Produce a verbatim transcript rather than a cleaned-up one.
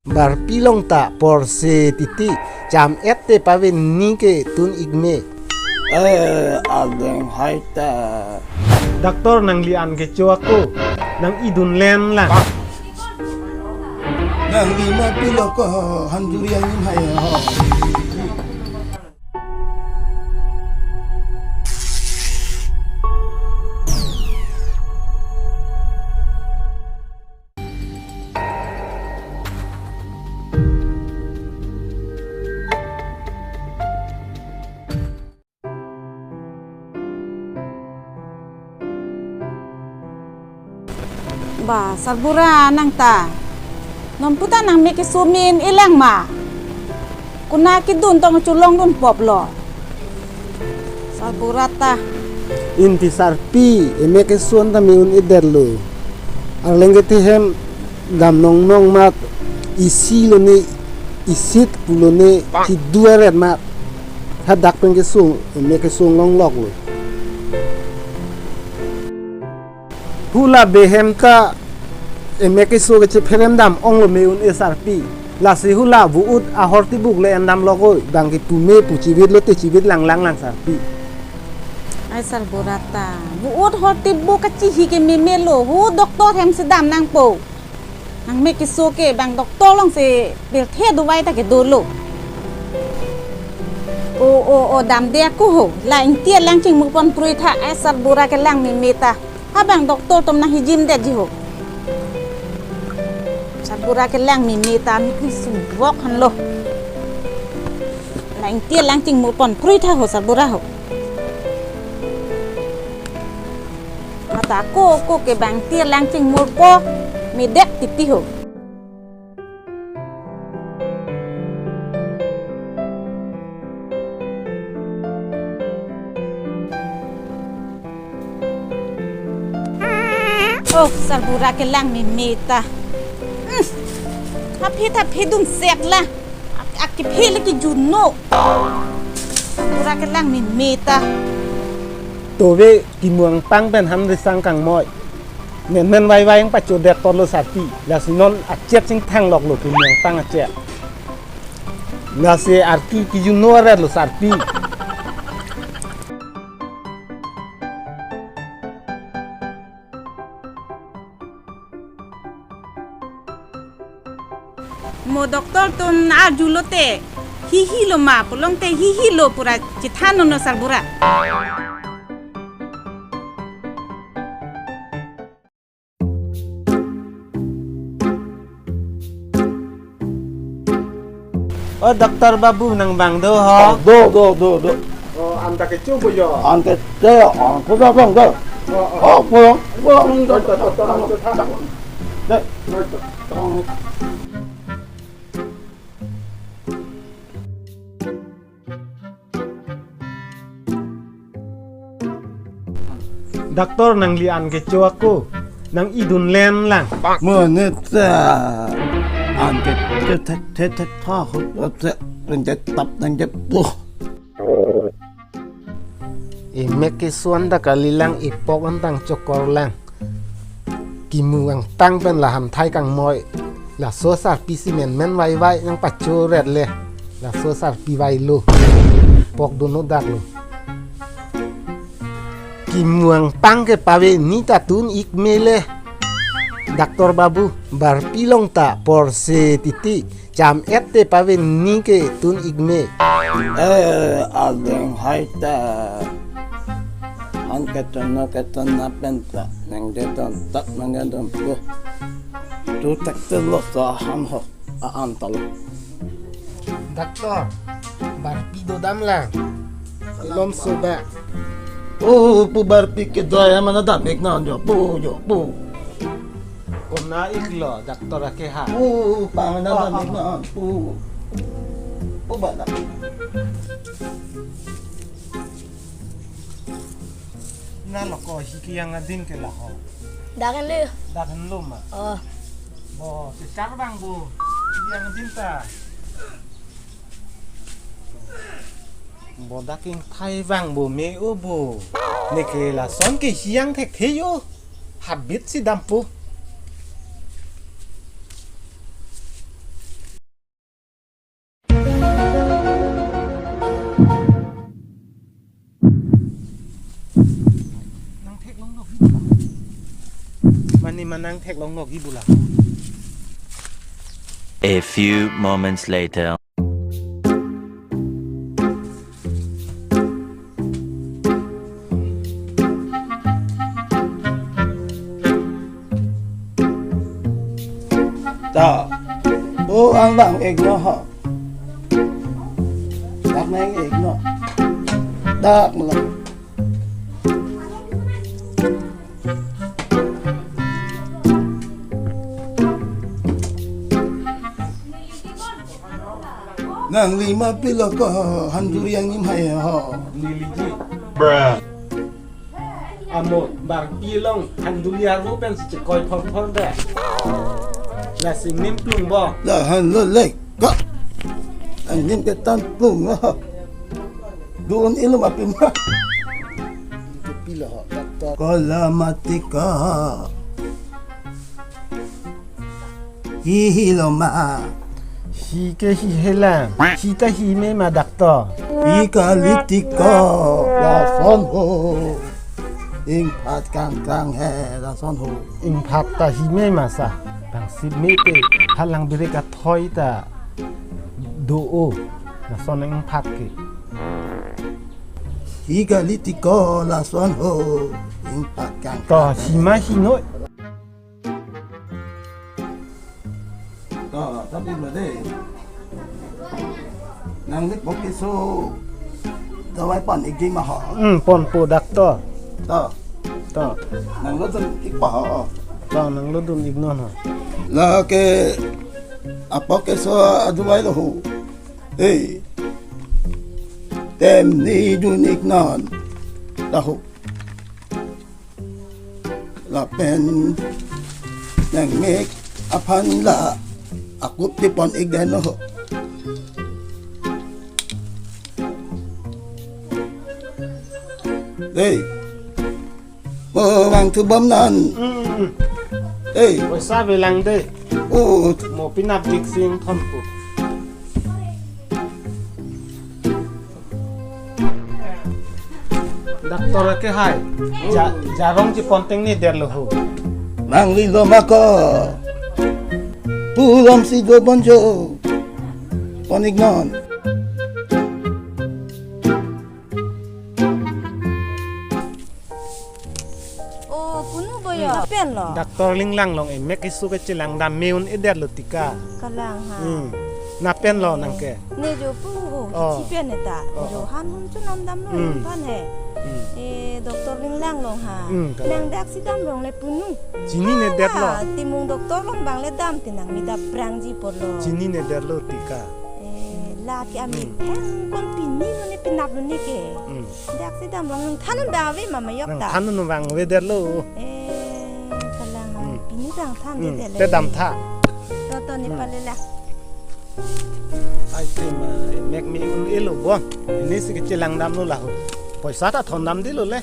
Barpi long ta porse titi, cham-et te paveni ke tun-ik me. Eh, adeng hai ta. Doctor nangli an kecho ako, nang-idun len lang. Nangli ma pilo ko, hanjuri angin hai ho. Ba, sarbura nang ta. Non puta nang me keso me-en-e lang ma. Kona kedun tong cholongdun pop lo. Sarbura ta. Inti sarpi, eme keso an ta me-un-edet lo. Arleng kethe hem dam nong nong mat isi lo ne, isit pulo ne, si dua ret mat. Hadak pen keso, eme keso longlok lo. Hula behem ta eme keso kechepherem dam ong lo me-un-e sarpi. Lasi hula vo-ut ahortibuk le endam lok oi, bang ke pume pu chivit lo te chivit lang lang lang sarpi. Ai sarbura ta, vo-ut hortibuk kachihi ke meme lo, hu doctor hem si dam nangpo. Nang me keso ke bang doctor long si pirthe dovai ta kedo lo. O, o, o, damde ako ho. La ingti alang chingmur pon prui tha, ai sarbura kelang meme ta. Ha bang doctor atum nang hijim detji ho. Sarbura kelang meme ta, mi kri sumvok han lo. La ingti alang chingmur pon prui tha ho, sarbura ho. Mata ako, ako ke bang ingti alang chingmur po, medet titi ho. Oh, sarbura kelang meme ta. Hmm. Aphi ta phi dun set la. Ak-, ak kephe le kejuno. Sarbura kelang meme ta. Tove kimu angpang pen han risang kangmoi. Menmen vaivai nangpachodet apotlo sarpi. Lasi non achet chingthang lok lo kimu angpang achet. Lasi arki kejuno aret lo sarpi. Mo doctor atum arjulo te, hihi lo ma, pulote hihi lo pura chethan nono sarbura. Oh, Doctor Babu nang bang do ho? Oh, do, do, do, do. Oh, anta kecho bo yo? Anta kecho, ah, pulang, pulang, pulang. Oh, oh. Oh, pulang, pulang, pulang. Doctor, doctor, doctor, doctor. Dek. Doctor. Doctor nangli an kecho ako, nang-idun len lang. Monit sa an ke te te te te tha ho te ren te tap nang ke po. Emek keso an ta kali lang, epok an tang chokor lang. Kimu angpang pen la hamthai kangmoi. Laso sarpi si menmen vaivai nangpachoret le. Laso sarpi vailo. Pok dun-o dak lo. Kimu angpang ke paveni ta tun-ik me le. Doctor Babu, barpi long ta porse titi. Cham-et te paveni ke tun-ik me. Eh, adeng hai ta. Han keton no keton na pen ta. Nang keton tak nang keton po. Tu tak te lo sa han ho. A an ta lo. Doctor, barpi dodam lang. Lom soba. Oh, pu barpi ke daya mana dam-ik na jo pu jo pu. Kona-ik lo, doctor akeha. Oh, pang na dam-ik na pu. Pu ba na. Na lo ko hi ke yang adin ke laho. Dak lo. Dak lo ma. Oh. Bo, si char bang bo. Yang adin ta. Bodak ingthai vang bo me o bo. Neke lason ke hiang thekthe yo. Habit si dampo. Manang theklong nogi bula. A few moments later. Ta. O, ang bang igno ho. Dak nang igno. Dak mo. Nangli ma pilo ko handuri angnim hai ho. Bruh. Amo, bang pilong handuri arvo pen si chekoi phor phor de. Lasi ingnim plung bo. La han lo lek ka. Angnim ke tan plung ho. Dun ilum apim ha. Pilo ho, doctor. Kola mati ka. Hi hi lo ma. Hi ke hi hela. Hi ta hi me ma, doctor. Hi kali ti ko. Lason ho. Ingphat kangkang he, lason ho. Ingphat ta hi me ma sa. Bang si me te halang bire ka thoi ta do o. Lason ingphat ke. Hi kali ti ko, lason ho. Ingphat kangkang. To hi ma hi noi. To, tapi ma de. Nangli pok keso dawai pon ik ma ho. Hmm, ponpo, doctor. To. To. Nanglo dun ik pa ho. To, nanglo dun ik non ho. Lake apok keso adawai lo ho. Hey. Tem ni dun ik non. Tahu. Lapen nangmek aphan la akup ti pon ik den ho. Hey. Mo vangthu bom non. Hmm, hmm, hmm. Hey. Poisa avelang de. Oh. Mo pinap dik sing thon po. Doctor ke hai. Ja, jarong cheponteng ne der lo ho. Nangli lo ma ko. Pulam si do bonjo. Pon ik non. O, punu boyo. Hmm. Napen lo. Doctor Linglang along emek keso ke chelang dam me un-e det lo tika. Kalang ha. Hmm. Napen lo nang ke. Ne jo pu ho. Oh. Chipen ne ta. Oh, jo oh. Han hum chu nam dam lo. Hmm. Pan he. Hmm. E, Doctor Linglang along ha. Hmm, kalang. Nang dak si dam rong le punu. Chini ne det lo. Hala, timung doctor along bang le dam ti nangli dap prangji apor lo. Chini ne det lo tika. E, la ke ami Hmm. Theng kon pini lo ne pinap lo ne ke. Hmm. Dak si dam rong nang than un bang ave ma mayok ta. Nang than un bang ave det lo. E, kalang Hmm. Pini bang than Hmm. de de le. Te dam tha. To to ne Hmm. pale la. Ai te ma mek me un-e lo bo. Ini si ke chelang dam lo la ho. Poisa ta thon dam di lo le.